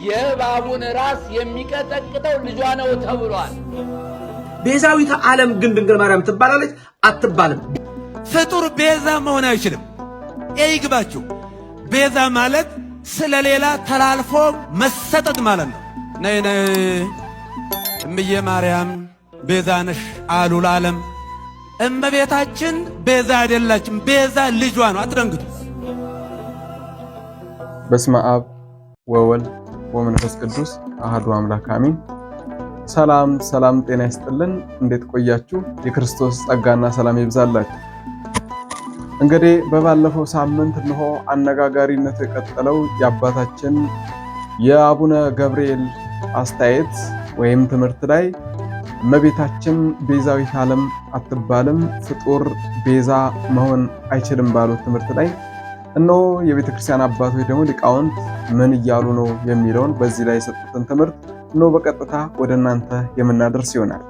የእባቡን ራስ የሚቀጠቅጠው ልጇ ነው ተብሏል። ቤዛዊተ ዓለም ግን ድንግል ማርያም ትባላለች አትባልም? ፍጡር ቤዛ መሆን አይችልም። ይግባችሁ። ቤዛ ማለት ስለሌላ ተላልፎ መሰጠት ማለት ነው። ነይ ነይ እምዬ ማርያም ቤዛ ነሽ አሉ ለዓለም። እመቤታችን ቤዛ አይደላችም። ቤዛ ልጇ ነው። አትደንግጡ። በስመ አብ ወወልድ ወመንፈስ ቅዱስ አሐዱ አምላክ አሜን። ሰላም ሰላም፣ ጤና ይስጥልን። እንዴት ቆያችሁ? የክርስቶስ ጸጋና ሰላም ይብዛላችሁ። እንግዲህ በባለፈው ሳምንት እንሆ አነጋጋሪነቱ የቀጠለው የአባታችን የአቡነ ገብርኤል አስተያየት ወይም ትምህርት ላይ እመቤታችን ቤዛዊት ዓለም አትባልም፣ ፍጡር ቤዛ መሆን አይችልም ባሉት ትምህርት ላይ እነሆ የቤተ ክርስቲያን አባቶች ደግሞ ሊቃውንት ምን እያሉ ነው የሚለውን በዚህ ላይ የሰጡትን ትምህርት እነሆ በቀጥታ ወደ እናንተ የምናደርስ ይሆናል።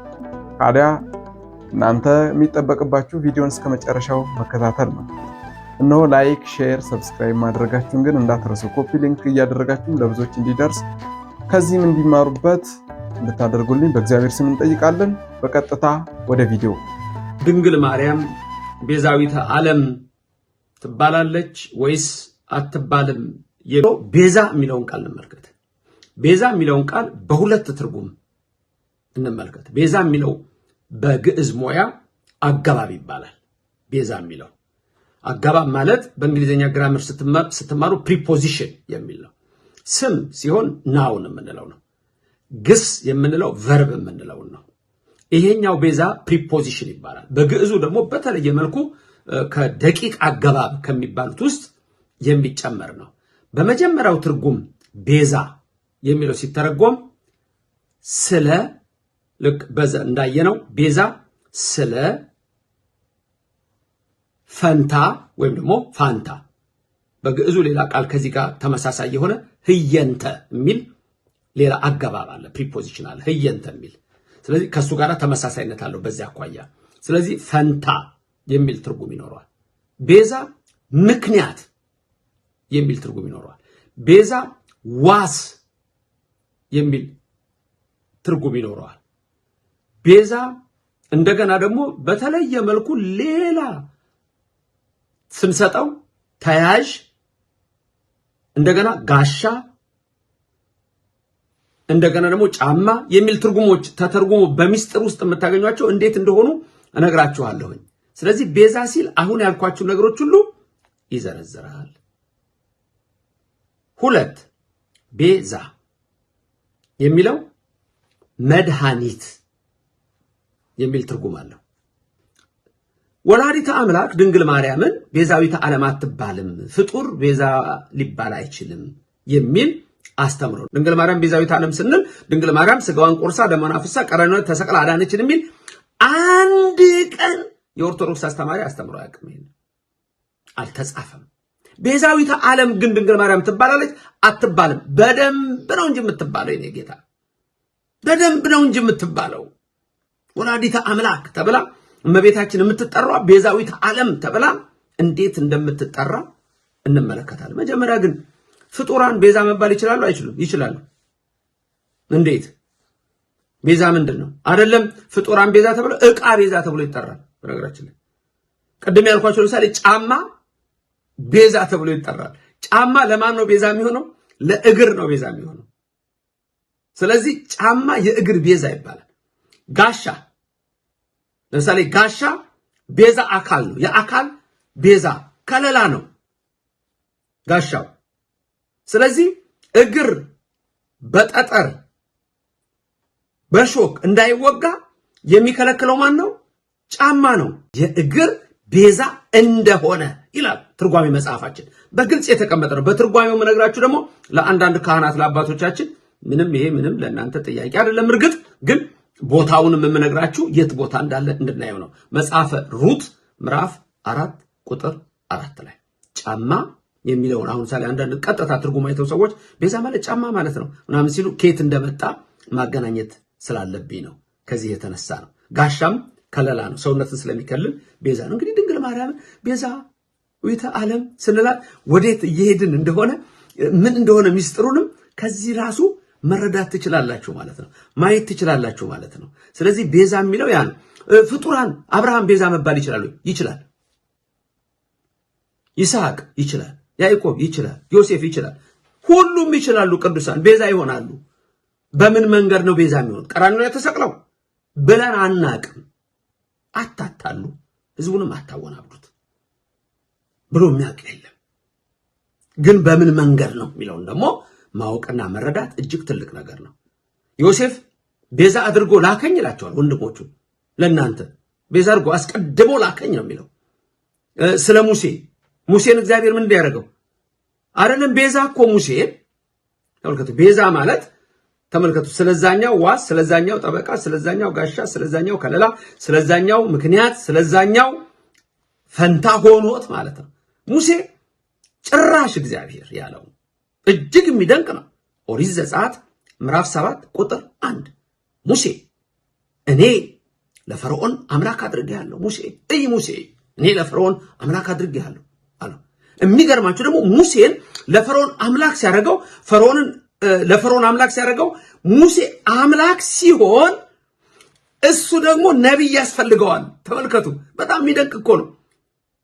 ታዲያ እናንተ የሚጠበቅባችሁ ቪዲዮን እስከ መጨረሻው መከታተል ነው። እነሆ like፣ share፣ subscribe ማድረጋችሁን ግን እንዳትረሱ። copy link እያደረጋችሁ ለብዙዎች እንዲደርስ ከዚህም እንዲማሩበት እንድታደርጉልኝ በእግዚአብሔር ስም እንጠይቃለን። በቀጥታ ወደ ቪዲዮ። ድንግል ማርያም ቤዛዊተ ዓለም ትባላለች ወይስ አትባልም? ቤዛ የሚለውን ቃል እንመልከት። ቤዛ የሚለውን ቃል በሁለት ትርጉም እንመልከት። ቤዛ የሚለው በግዕዝ ሞያ አገባብ ይባላል። ቤዛ የሚለው አገባብ ማለት በእንግሊዝኛ grammar ስትማሩ preposition የሚል ነው። ስም ሲሆን noun የምንለው ነው። ግስ የምንለው verb የምንለው ነው። ይሄኛው ቤዛ preposition ይባላል። በግዕዙ ደግሞ በተለየ መልኩ ከደቂቅ አገባብ ከሚባሉት ውስጥ የሚጨመር ነው። በመጀመሪያው ትርጉም ቤዛ የሚለው ሲተረጎም ስለ፣ ልክ በዘ እንዳየነው ቤዛ ስለ ፈንታ ወይም ደግሞ ፋንታ፣ በግዕዙ ሌላ ቃል ከዚህ ጋር ተመሳሳይ የሆነ ህየንተ የሚል ሌላ አገባብ አለ፣ preposition አለ ህየንተ የሚል። ስለዚህ ከእሱ ጋር ተመሳሳይነት አለው በዚያ አኳያ። ስለዚህ ፈንታ የሚል ትርጉም ይኖረዋል። ቤዛ ምክንያት የሚል ትርጉም ይኖረዋል። ቤዛ ዋስ የሚል ትርጉም ይኖረዋል። ቤዛ እንደገና ደግሞ በተለየ መልኩ ሌላ ስንሰጠው ተያዥ፣ እንደገና ጋሻ፣ እንደገና ደግሞ ጫማ የሚል ትርጉሞች ተተርጉሞ በሚስጥር ውስጥ የምታገኟቸው እንዴት እንደሆኑ እነግራችኋለሁኝ። ስለዚህ ቤዛ ሲል አሁን ያልኳችሁ ነገሮች ሁሉ ይዘረዝራል። ሁለት፣ ቤዛ የሚለው መድኃኒት የሚል ትርጉም አለው። ወላዲተ አምላክ ድንግል ማርያምን ቤዛዊተ ዓለም አትባልም፣ ፍጡር ቤዛ ሊባል አይችልም የሚል አስተምሮ፣ ድንግል ማርያም ቤዛዊተ ዓለም ስንል ድንግል ማርያም ስጋዋን ቆርሳ ደሟን አፍሳ ቀራንዮ ተሰቅላ አዳነችን የሚል አንድ ቀን የኦርቶዶክስ አስተማሪ አስተምሮ አያውቅም። ይሄን አልተጻፈም። ቤዛዊተ ዓለም ግን ድንግል ማርያም ትባላለች አትባልም? በደንብ ነው እንጂ የምትባለው፣ የኔ ጌታ፣ በደንብ ነው እንጂ የምትባለው። ወላዲተ አምላክ ተብላ እመቤታችን የምትጠራ ቤዛዊተ ዓለም ተብላ እንዴት እንደምትጠራ እንመለከታለን። መጀመሪያ ግን ፍጡራን ቤዛ መባል ይችላሉ አይችሉም? ይችላሉ። እንዴት? ቤዛ ምንድን ነው? አይደለም ፍጡራን ቤዛ ተብሎ ዕቃ ቤዛ ተብሎ ይጠራል። በነገራችን ላይ ቅድም ያልኳቸው ለምሳሌ ጫማ ቤዛ ተብሎ ይጠራል። ጫማ ለማን ነው ቤዛ የሚሆነው? ለእግር ነው ቤዛ የሚሆነው። ስለዚህ ጫማ የእግር ቤዛ ይባላል። ጋሻ ለምሳሌ ጋሻ ቤዛ አካል ነው። የአካል ቤዛ ከለላ ነው ጋሻው። ስለዚህ እግር በጠጠር በሾክ እንዳይወጋ የሚከለክለው ማን ነው? ጫማ ነው። የእግር ቤዛ እንደሆነ ይላል ትርጓሜ መጽሐፋችን፣ በግልጽ የተቀመጠ ነው። በትርጓሜው የምነግራችሁ ደግሞ ለአንዳንድ ካህናት ለአባቶቻችን ምንም ይሄ ምንም ለእናንተ ጥያቄ አይደለም። እርግጥ ግን ቦታውንም የምነግራችሁ የት ቦታ እንዳለ እንድናየው ነው። መጽሐፈ ሩት ምዕራፍ 4 ቁጥር 4 ላይ ጫማ የሚለውን፣ አሁን ምሳሌ አንዳንድ ቀጥታ ትርጉም አይተው ሰዎች ቤዛ ማለት ጫማ ማለት ነው ምናምን ሲሉ ከየት እንደመጣ ማገናኘት ስላለብኝ ነው። ከዚህ የተነሳ ነው። ጋሻም ከለላ ነው፣ ሰውነትን ስለሚከልል ቤዛ ነው። እንግዲህ ድንግል ማርያም ቤዛዊተ ቤዛዊተ ዓለም ስንላት ወዴት እየሄድን እንደሆነ፣ ምን እንደሆነ ሚስጥሩንም ከዚህ ራሱ መረዳት ትችላላችሁ ማለት ነው። ማየት ትችላላችሁ ማለት ነው። ስለዚህ ቤዛ የሚለው ያ ነው። ፍጡራን አብርሃም ቤዛ መባል ይችላሉ? ይችላል። ይስሐቅ ይችላል። ያዕቆብ ይችላል። ዮሴፍ ይችላል። ሁሉም ይችላሉ። ቅዱሳን ቤዛ ይሆናሉ። በምን መንገድ ነው ቤዛ የሚሆኑት? ቀራንዮ ላይ ተሰቅለው ብለን አናቅም። አታታሉ፣ ህዝቡንም አታወናብዱት ብሎ የሚያውቅ የለም። ግን በምን መንገድ ነው የሚለውን ደግሞ ማወቅና መረዳት እጅግ ትልቅ ነገር ነው። ዮሴፍ ቤዛ አድርጎ ላከኝ ይላቸዋል ወንድሞቹ። ለእናንተ ቤዛ አድርጎ አስቀድሞ ላከኝ ነው የሚለው። ስለ ሙሴ፣ ሙሴን እግዚአብሔር ምን እንዲያደርገው አይደለም፣ ቤዛ እኮ ሙሴን ተመልከቱ። ቤዛ ማለት ተመልከቱ፣ ስለዛኛው ዋስ፣ ስለዛኛው ጠበቃ፣ ስለዛኛው ጋሻ፣ ስለዛኛው ከለላ፣ ስለዛኛው ምክንያት፣ ስለዛኛው ፈንታ ሆኖት ማለት ነው። ሙሴ ጭራሽ እግዚአብሔር ያለው እጅግ የሚደንቅ ነው። ኦሪት ዘጸአት ምዕራፍ 7 ቁጥር 1፣ ሙሴ እኔ ለፈርዖን አምላክ አድርጌሃለሁ። ሙሴ እይ፣ ሙሴ እኔ ለፈርዖን አምላክ አድርጌሃለሁ አለው። የሚገርማችሁ ደግሞ ሙሴን ለፈርዖን አምላክ ሲያደርገው፣ ፈርዖንን ለፈርዖን አምላክ ሲያደርገው፣ ሙሴ አምላክ ሲሆን እሱ ደግሞ ነቢይ ያስፈልገዋል። ተመልከቱ፣ በጣም የሚደንቅ እኮ ነው።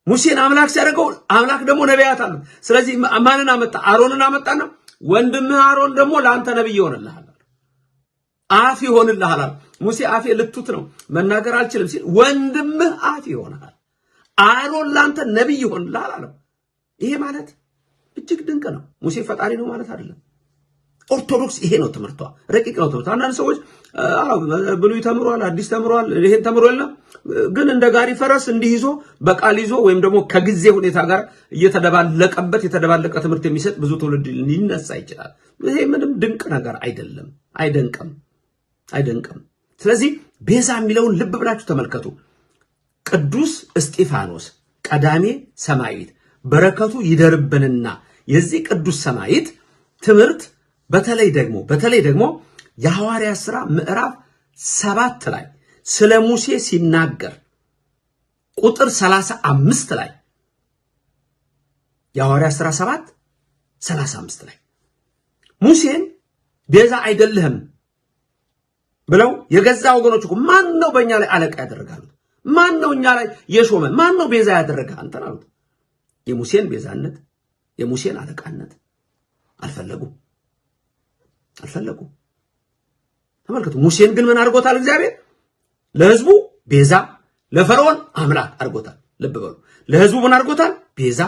ሙሴን አምላክ ሲያደርገው አምላክ ደግሞ ነቢያት አሉት። ስለዚህ ማንን አመጣ? አሮንን አመጣና ወንድምህ አሮን ደግሞ ለአንተ ነቢይ ይሆንልሃል፣ አፍ ይሆንልሃል። ሙሴ አፌ ልቱት ነው፣ መናገር አልችልም ሲል ወንድምህ አፍ ይሆንሃል፣ አሮን ለአንተ ነቢይ ይሆንልሃል አለው። ይሄ ማለት እጅግ ድንቅ ነው። ሙሴ ፈጣሪ ነው ማለት አይደለም። ኦርቶዶክስ ይሄ ነው ትምህርቷ፣ ረቂቅ ነው ትምህርቷ። አንዳንድ ሰዎች ብሉይ ተምሯል፣ አዲስ ተምሯል፣ ይሄን ተምሮ የለም፣ ግን እንደ ጋሪ ፈረስ እንዲህ ይዞ በቃል ይዞ ወይም ደግሞ ከጊዜ ሁኔታ ጋር እየተደባለቀበት የተደባለቀ ትምህርት የሚሰጥ ብዙ ትውልድ ሊነሳ ይችላል። ይሄ ምንም ድንቅ ነገር አይደለም፣ አይደንቅም፣ አይደንቅም። ስለዚህ ቤዛ የሚለውን ልብ ብላችሁ ተመልከቱ። ቅዱስ እስጢፋኖስ ቀዳሜ ሰማዕት በረከቱ ይደርብንና የዚህ ቅዱስ ሰማዕት ትምህርት በተለይ ደግሞ የሐዋርያት ሥራ ምዕራፍ 7 ላይ ስለ ሙሴ ሲናገር ቁጥር 35 ላይ፣ የሐዋርያት ሥራ 7 35 ላይ ሙሴን ቤዛ አይደለህም ብለው የገዛ ወገኖች እኮ ማን ነው በእኛ ላይ አለቃ ያደረገህ አሉት። ማን ነው እኛ ላይ የሾመ? ማን ነው ቤዛ ያደረገህ አንተን አሉት። የሙሴን ቤዛነት፣ የሙሴን አለቃነት አልፈለጉም፣ አልፈለጉም። ተመልከቱ። ሙሴን ግን ምን አድርጎታል እግዚአብሔር? ለሕዝቡ ቤዛ፣ ለፈርዖን አምላክ አድርጎታል። ልብ በሉ። ለሕዝቡ ምን አድርጎታል? ቤዛ፣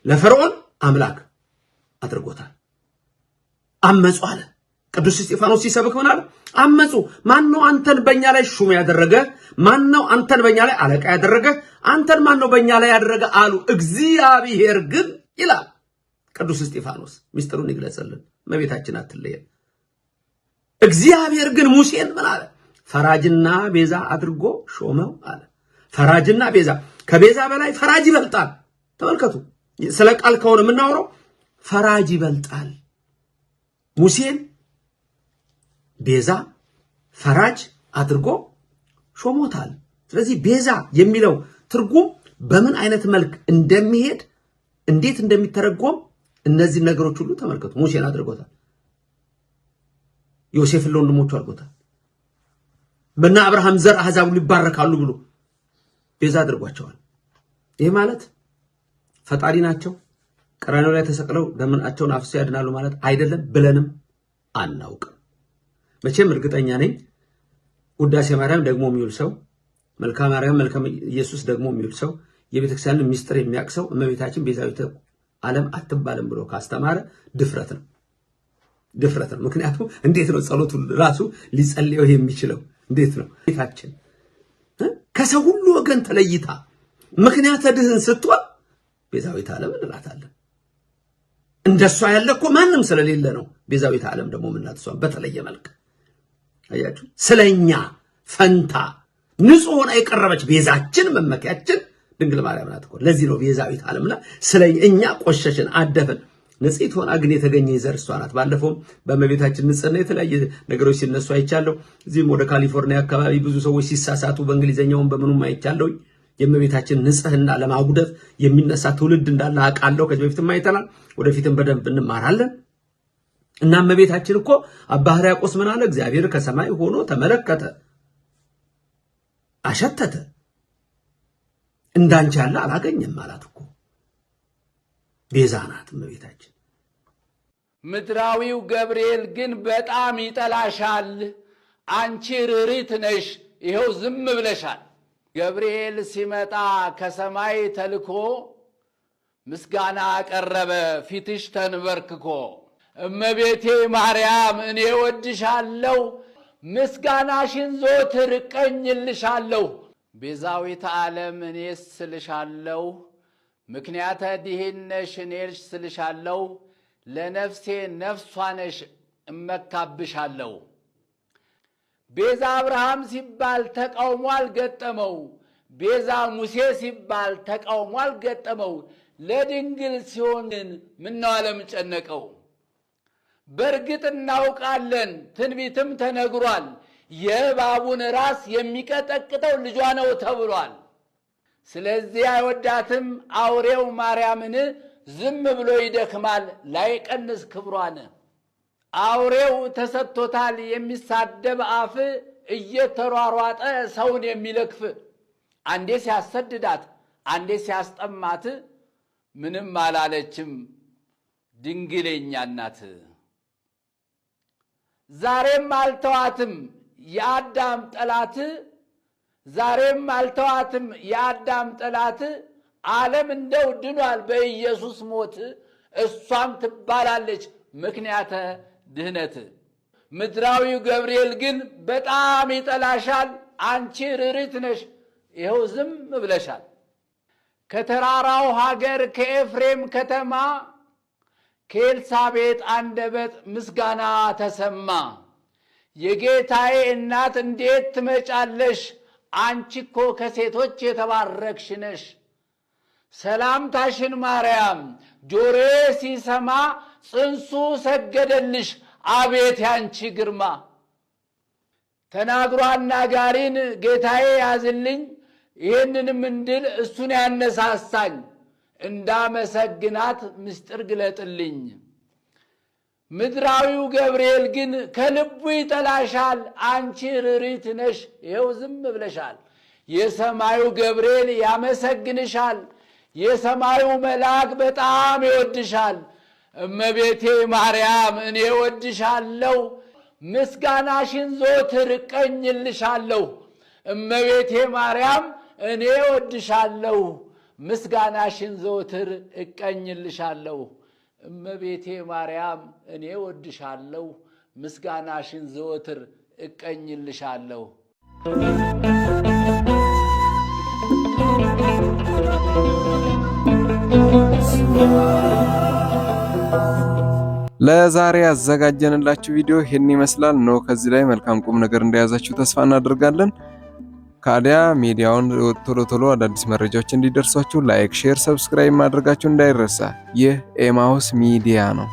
ለፈርዖን አምላክ አድርጎታል። አመፁ አለ። ቅዱስ እስጢፋኖስ ሲሰብክ ምን አለ? አመፁ። ማን ነው አንተን በእኛ ላይ ሹም ያደረገ? ማን ነው አንተን በእኛ ላይ አለቃ ያደረገ? አንተን ማን ነው በእኛ ላይ ያደረገ አሉ። እግዚአብሔር ግን ይላል ቅዱስ እስጢፋኖስ፣ ሚስጥሩን ይግለጽልን፣ እመቤታችን አትለየን። እግዚአብሔር ግን ሙሴን ምን አለ? ፈራጅና ቤዛ አድርጎ ሾመው አለ። ፈራጅና ቤዛ፣ ከቤዛ በላይ ፈራጅ ይበልጣል። ተመልከቱ፣ ስለ ቃል ከሆነ የምናወራው ፈራጅ ይበልጣል። ሙሴን ቤዛ፣ ፈራጅ አድርጎ ሾሞታል። ስለዚህ ቤዛ የሚለው ትርጉም በምን አይነት መልክ እንደሚሄድ፣ እንዴት እንደሚተረጎም እነዚህ ነገሮች ሁሉ ተመልከቱ። ሙሴን አድርጎታል። ዮሴፍን ለወንድሞቹ አድርጎታል። በነ አብርሃም ዘር አሕዛብ ሁሉ ይባረካሉ ብሎ ቤዛ አድርጓቸዋል። ይህ ማለት ፈጣሪ ናቸው፣ ቀራንዮ ላይ ተሰቅለው ደማቸውን አፍስሰው ያድናሉ ማለት አይደለም ብለንም አናውቅም። መቼም እርግጠኛ ነኝ ውዳሴ ማርያም ደግሞ የሚውል ሰው፣ መልክአ ማርያም፣ መልክአ ኢየሱስ ደግሞ የሚውል ሰው፣ የቤተክርስቲያንን ሚስጥር የሚያውቅ ሰው እመቤታችን ቤዛዊተ ዓለም አትባልም ብሎ ካስተማረ ድፍረት ነው፣ ድፍረት ነው። ምክንያቱም እንዴት ነው ጸሎቱ ራሱ ሊጸልየው የሚችለው? እንዴት ነው ቤታችን ከሰው ሁሉ ወገን ተለይታ ምክንያተ ድህን ስትሆን ቤዛዊተ ዓለም እንላታለን። እንደሷ ያለ እኮ ማንም ስለሌለ ነው ቤዛዊተ ዓለም ደግሞ የምንላት እሷን በተለየ መልክ። አያችሁ፣ ስለኛ ፈንታ ንጹሕ ሆና የቀረበች ቤዛችን፣ መመኪያችን ድንግል ማርያም ናት እኮ። ለዚህ ነው ቤዛዊተ ዓለምና ስለ እኛ ቆሸሽን፣ አደፍን። ንጽሕት ሆና ግን የተገኘ ዘር እሷ ናት። ባለፈውም በእመቤታችን ንጽሕና የተለያየ ነገሮች ሲነሱ አይቻለሁ። እዚህም ወደ ካሊፎርኒያ አካባቢ ብዙ ሰዎች ሲሳሳቱ በእንግሊዝኛውም በምኑም አይቻለሁ። የእመቤታችን ንጽሕና ለማጉደፍ የሚነሳ ትውልድ እንዳለ አውቃለሁ። ከዚህ በፊትም አይተናል፣ ወደፊትም በደንብ እንማራለን። እና እመቤታችን እኮ አባ ሕርያቆስ ምን አለ? እግዚአብሔር ከሰማይ ሆኖ ተመለከተ፣ አሸተተ፣ እንዳንቺ ያለ አላገኘም አላት እኮ። ቤዛ ናት እመቤታችን። ምድራዊው ገብርኤል ግን በጣም ይጠላሻል። አንቺ ርሪት ነሽ፣ ይኸው ዝም ብለሻል። ገብርኤል ሲመጣ ከሰማይ ተልኮ ምስጋና አቀረበ ፊትሽ ተንበርክኮ። እመቤቴ ማርያም እኔ ወድሻለሁ፣ ምስጋናሽን ዘወትር እቀኝልሻለሁ። ቤዛዊተ ዓለም እኔስ ስልሻለሁ፣ ምክንያተ ድኅነሽ እኔስ ስልሻለሁ። ለነፍሴ ነፍሷ ነሽ እመካብሻለሁ። ቤዛ አብርሃም ሲባል ተቃውሞ አልገጠመው። ቤዛ ሙሴ ሲባል ተቃውሞ አልገጠመው። ለድንግል ሲሆን ምነው ዓለም ጨነቀው? በእርግጥ እናውቃለን፣ ትንቢትም ተነግሯል። የእባቡን ራስ የሚቀጠቅጠው ልጇ ነው ተብሏል። ስለዚህ አይወዳትም አውሬው ማርያምን፣ ዝም ብሎ ይደክማል ላይቀንስ ክብሯን። አውሬው ተሰጥቶታል የሚሳደብ አፍ፣ እየተሯሯጠ ሰውን የሚለክፍ። አንዴ ሲያሰድዳት አንዴ ሲያስጠማት፣ ምንም አላለችም ድንግለኛ ናት። ዛሬም አልተዋትም የአዳም ጠላት፣ ዛሬም አልተዋትም የአዳም ጠላት። ዓለም እንደው ድኗል በኢየሱስ ሞት፣ እሷም ትባላለች ምክንያተ ድህነት። ምድራዊው ገብርኤል ግን በጣም ይጠላሻል። አንቺ ርሪት ነሽ፣ ይኸው ዝም ብለሻል። ከተራራው ሀገር ከኤፍሬም ከተማ ከኤልሳቤጥ አንደበት ምስጋና ተሰማ። የጌታዬ እናት እንዴት ትመጫለሽ? አንቺ እኮ ከሴቶች የተባረክሽ ነሽ። ሰላምታሽን ማርያም ጆሮዬ ሲሰማ ጽንሱ ሰገደልሽ። አቤት ያንቺ ግርማ! ተናግሮ አናጋሪን ጌታዬ ያዝልኝ፣ ይህንንም እንድል እሱን ያነሳሳኝ፣ እንዳመሰግናት ምስጢር ግለጥልኝ። ምድራዊው ገብርኤል ግን ከልቡ ይጠላሻል። አንቺ ርሪት ነሽ፣ ይኸው ዝም ብለሻል። የሰማዩ ገብርኤል ያመሰግንሻል። የሰማዩ መልአክ በጣም ይወድሻል። እመቤቴ ማርያም እኔ እወድሻለሁ፣ ምስጋናሽን ዘወትር እቀኝልሻለሁ። እመቤቴ ማርያም እኔ እወድሻለሁ፣ ምስጋናሽን ዘወትር እቀኝልሻለሁ። እመቤቴ ማርያም እኔ እወድሻለሁ፣ ምስጋናሽን ዘወትር እቀኝልሻለሁ። ለዛሬ ያዘጋጀንላችሁ ቪዲዮ ይህን ይመስላል ነው። ከዚህ ላይ መልካም ቁም ነገር እንደያዛችሁ ተስፋ እናደርጋለን። ካዲያ ሚዲያውን ቶሎ ቶሎ አዳዲስ መረጃዎች እንዲደርሷችሁ like፣ share፣ subscribe ማድረጋችሁ እንዳይረሳ። ይህ ኤማሁስ ሚዲያ ነው።